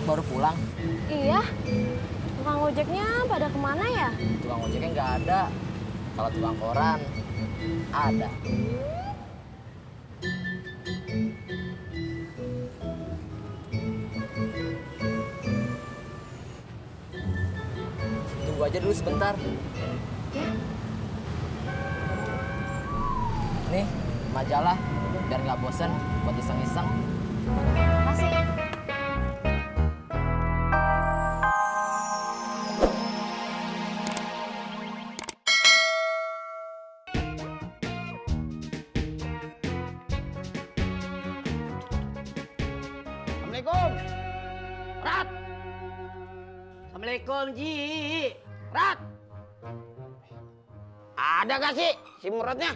baru pulang. Iya. Tukang ojeknya pada kemana ya? Tukang ojeknya nggak ada. Kalau tukang koran ada. Tunggu aja dulu sebentar. Ya. Nih, majalah biar nggak bosen buat iseng-iseng. Makasih. Assalamualaikum. Rat. Assalamualaikum, Ji. Rat. Ada gak sih si Muratnya?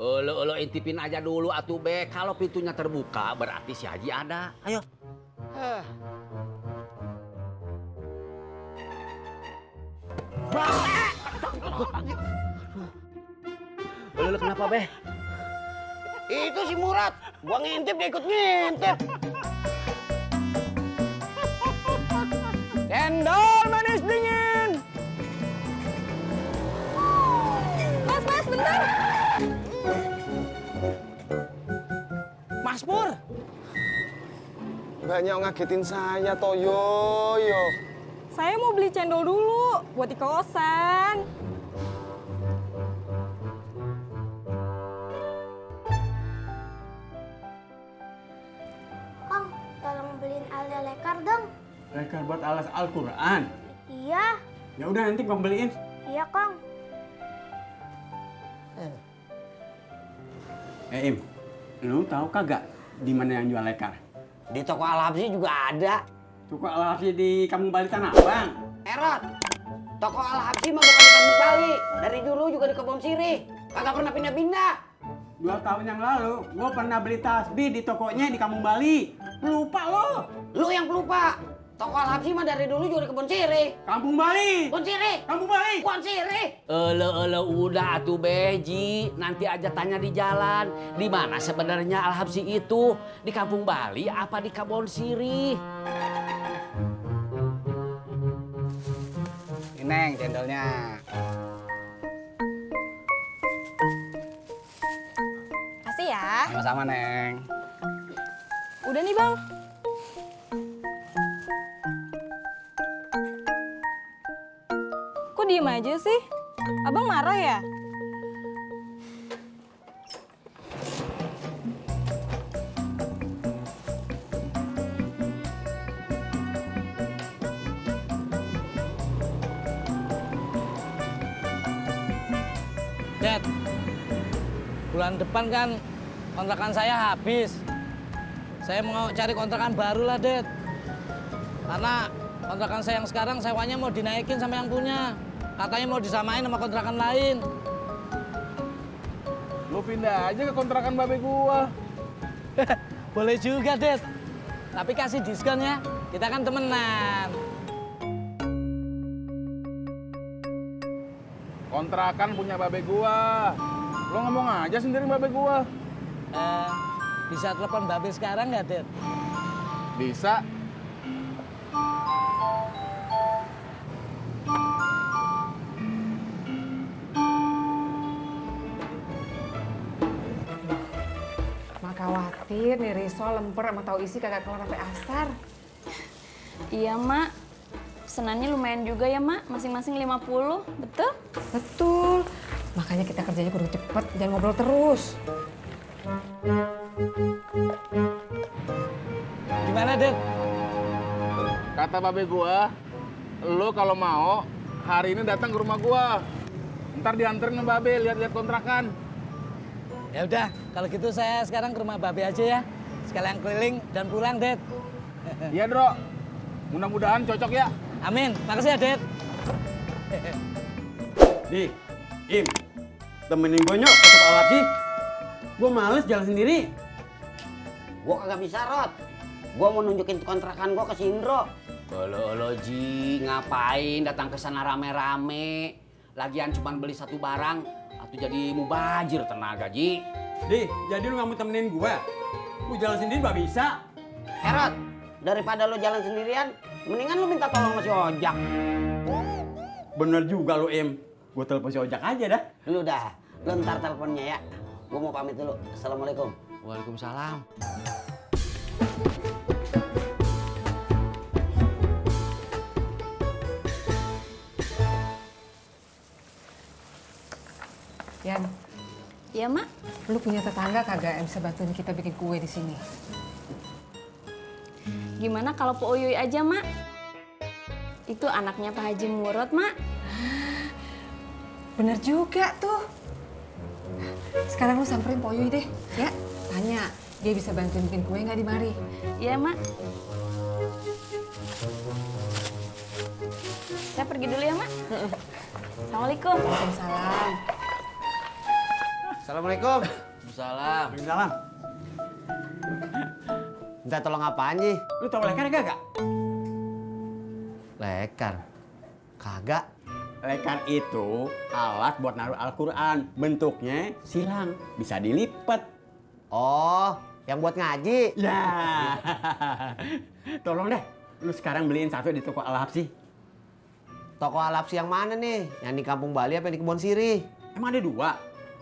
Lo intipin aja dulu atuh be. Kalau pintunya terbuka berarti si Haji ada. Ayo. Heh. Lo kenapa be? Itu si Murat. Gua ngintip dia ikut ngintip. Cendol manis dingin. Mas, bentar. Mas Pur. Banyak ngagetin saya, Toyo. Saya mau beli cendol dulu buat di kosan. Kang, tolong beliin Ale lekar dong. Lekar buat alas Al-Quran. Iya, Ya udah nanti Bang beliin. iya Kang. Im, lu tahu kagak di mana yang jual lekar? Di toko Al-Habsi juga ada. Toko Al-Habsi di Kampung Bali Tanah Abang. Erot. Toko Al-Habsi mah bukan di Kampung Bali. Dari dulu juga di Kebon Sirih. Kagak pernah pindah-pindah. 2 tahun yang lalu, gua pernah beli tasbih di tokonya di Kampung Bali. Lupa lo. Lu yang pelupa. Toko Al-Habsi mah dari dulu juga di Kebon Sirih. Kampung Bali. Kebon Sirih. Kampung Bali. Kebon Sirih. Lo udah atuh be Ji. Nanti aja tanya di jalan. Di mana sebenarnya Al-Habsi itu? Di Kampung Bali apa di Kebon Sirih? Ini Neng cendolnya. Kasih ya. Sama-sama, Neng. Udah nih, Bang. Kok diem aja sih? Abang marah ya? Dad, bulan depan kan kontrakan saya habis. Saya mau cari kontrakan baru lah, Dad. Karena kontrakan saya yang sekarang sewanya mau dinaikin sama yang punya. Katanya mau disamain sama kontrakan lain. Lu pindah aja ke kontrakan babe gua. Boleh juga, Dad. Tapi kasih diskon ya. Kita kan temenan. Kontrakan punya babe gua. Lu ngomong aja sendiri babe gua. Bisa telepon Babe sekarang nggak, Dad? Bisa. Mak khawatir nih risol lemper sama tahu isi kagak keluar sampai asar. Iya, Mak. Pesanannya lumayan juga ya, Mak. Masing-masing 50, betul? Betul. Makanya kita kerjanya kudu cepet, jangan ngobrol terus. Gimana, Dad? Kata babe gua, lu kalau mau hari ini datang ke rumah gua. Ntar dianterin sama babe lihat-lihat kontrakan. Ya udah, kalau gitu saya sekarang ke rumah Babe aja ya. Sekalian keliling dan pulang, Dad. Iya, Bro. Mudah-mudahan cocok ya. Amin. Makasih ya, Dad. Di, Im, temenin gue nyok ke toko Al-Habsi. Gue males jalan sendiri. Gua kagak bisa, Rot. Gua mau nunjukin kontrakan gua ke si Indro. Lo Ji, ngapain datang ke sana rame-rame? Lagian cuma beli satu barang, atau jadi mubazir tenaga, Ji. Di, jadi lu gak mau temenin gue? Gue jalan sendiri gak bisa. Erot, daripada lo jalan sendirian, Mendingan lu minta tolong sama si Ojak. Bener juga lu, Im. Gue telepon si Ojak aja dah. Lu dah, lu ntar teleponnya ya. Gue mau pamit dulu. Assalamualaikum. Waalaikumsalam. Yan, Iya, Mak. lu punya tetangga kagak yang bisa bantuin kita bikin kue di sini? Gimana kalau Po Uyuy aja, Mak? Itu anaknya Pak Haji Murad, Mak. Bener juga tuh. Sekarang lu samperin Po Uyuy deh, ya. Tanya, dia bisa bantuin bikin kue nggak di mari? Iya, Mak. Saya pergi dulu ya, Mak. Assalamualaikum. Waalaikumsalam. Assalamualaikum. Salam. Waalaikumsalam. Minta tolong apaan, Ji? Lu tau lekar kagak? Lekar. Kagak. Lekar itu alat buat naruh Al-Quran. Bentuknya silang, bisa dilipat. Oh, yang buat ngaji. Ya. Tolong deh, lu sekarang beliin satu di toko Al-Habsi. Toko Al-Habsi yang mana nih? Yang di Kampung Bali apa yang di Kebon Sirih? Emang ada dua?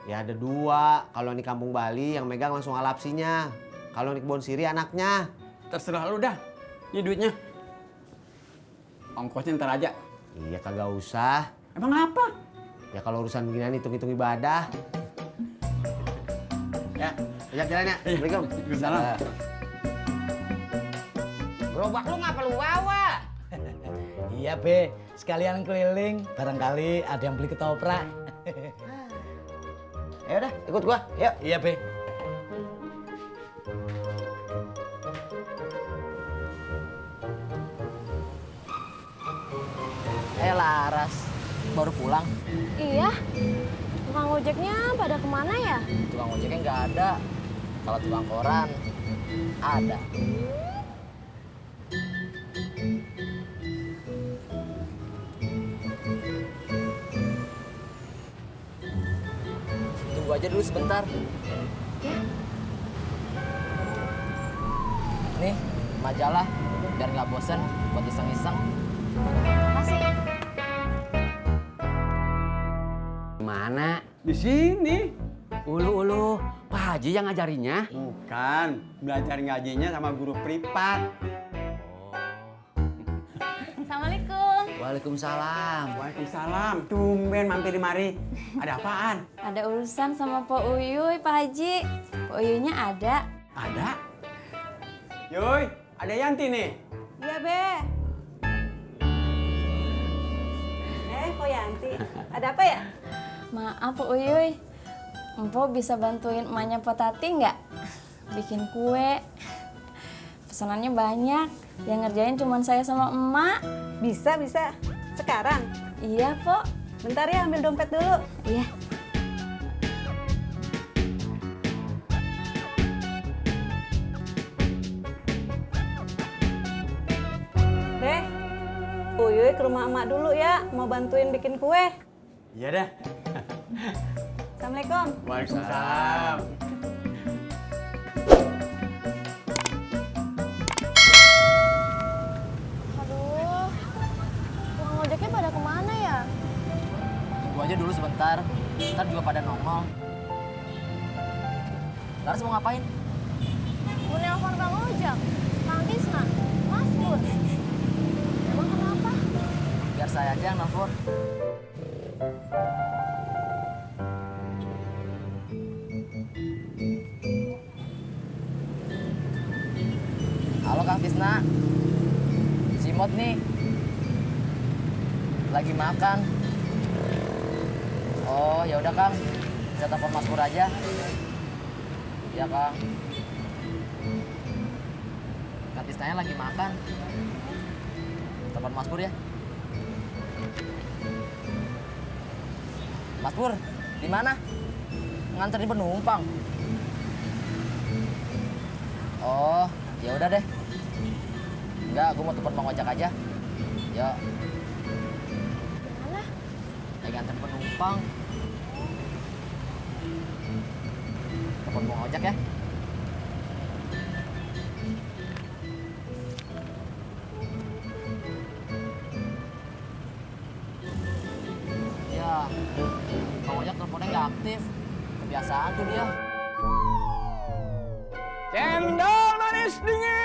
Ya ada dua. Kalau di Kampung Bali yang megang langsung Al-Habsinya. Kalau di Kebon Sirih anaknya. Terserah lu dah. Ini duitnya. Ongkosnya ntar aja. Iya kagak usah. Emang apa? Ya kalau urusan beginian hitung-hitung ibadah. Ya, ajak jalan ya. Assalamualaikum. Waalaikumsalam. Gerobak lu ngapa lu bawa? Iya, Be. Sekalian keliling, barangkali ada yang beli ketoprak. Ya udah, ikut gua. Yuk. Iya, Be. Laras, baru pulang. Iya. Tukang ojeknya pada kemana ya? Tukang ojeknya nggak ada. Kalau tukang koran, ada. Tunggu aja dulu sebentar. Nih, majalah. Biar nggak bosen buat iseng-iseng. Makasih. Mana? Di sini. Ulu, Pak Haji yang ngajarinya? Bukan, belajar ngajinya sama guru privat. Assalamualaikum. Waalaikumsalam. Waalaikumsalam. Tumben mampir di mari. Ada apaan? Ada urusan sama Po Uyuy, Pak Haji. Po Uyuynya ada. Ada. Yoi, ada Yanti nih. Iya, Be. Kok Yanti? Ada apa ya? Maaf, Po Uyuy. Empo bisa bantuin emaknya Po Tati nggak? Bikin kue. Pesanannya banyak. Yang ngerjain cuma saya sama emak. Bisa, bisa. Sekarang? Iya, Po. Bentar ya, ambil dompet dulu. Iya. Be, Uyuy ke rumah emak dulu ya. Mau bantuin bikin kue. Iya dah. Assalamualaikum. Waalaikumsalam. Aduh. Tukang ojeknya pada kemana ya? Tunggu aja dulu sebentar. Ntar juga pada nongol. Laras mau ngapain? Mau nelpon Bang Ojak, Kang Tisna, Mas Pur. Emang kenapa? Biar saya aja yang nelfon. Halo Kang Tisna. Si Mod nih. Lagi makan. Oh, ya udah Kang. Saya telepon Mas Pur aja. Iya, Kang. Kang Tisnanya lagi makan. Telepon Mas Pur ya. Mas Pur, di mana? Nganterin penumpang. Oh, ya udah deh. Enggak, gue mau telepon Bang Ojak aja. Yuk. Mana? Lagi nganterin penumpang. Telepon Bang Ojak ya. Bang Ojak teleponnya nggak aktif. Kebiasaan tuh dia. Cendol manis dingin.